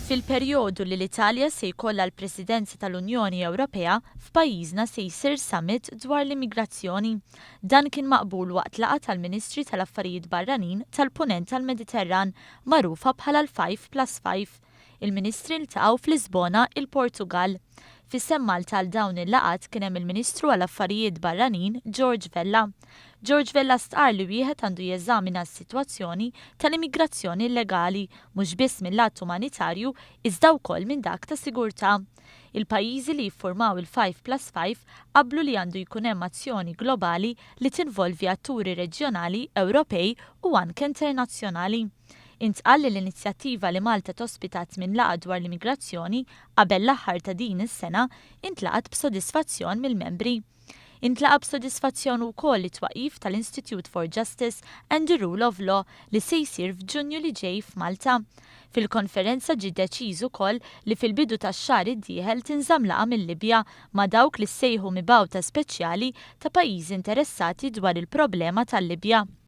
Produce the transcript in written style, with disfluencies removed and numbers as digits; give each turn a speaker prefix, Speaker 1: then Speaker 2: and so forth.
Speaker 1: Fil-perjodu li l-Italja se jkollha l-Presidenza tal-Unjoni Ewropea, f'pajjiżna se jsir summit dwar l-immigrazzjoni. Dan kien maqbul waqt laqgħa tal-Ministri tal-Affarijiet Barranin tal-Punent tal-Mediterran magħrufa bħala l-Five Plus Five. Il-Ministri ltaqgħu f'Lisbona, il-Portugall. F'isem Malta għal dawn il-laqgħat kien hemm il-Ministru għall-Affarijiet Barranin George Vella. George Vella stqarr li wieħed għandu jeżamina s-sitwazzjoni tal-immigrazzjoni illegali mhux biss mill-lat umanitarju iżda wkoll minn dak ta' sigurtà. Il-pajjiżi li jiffurmaw il-Five Plus Five qablu li għandu jkun hemm azzjoni globali li tinvolvi atturi reġjonali, Ewropej u anke internazzjonali. Intqal li l-inizjattiva li Malta tospita tmin laqgħa dwar l-immigrazzjoni qabel l-aħħar ta' din is-sena intlaqat b'sodisfazzjon mill-membri. Intlaqa' b'sodisfazzjon ukoll it-twaqif tal-Institute for Justice and the Rule of Law li se jsir f'Ġunju li ġej f'Malta. Fil-konferenza ġie deċiż ukoll li fil-bidu tax-xahar id-dieħel tinżamm laqgħa mil-Libja ma' dawk li ssejħu mibgħuta speċjali ta' pajjiżi interessati dwar il-problema tal-Libja.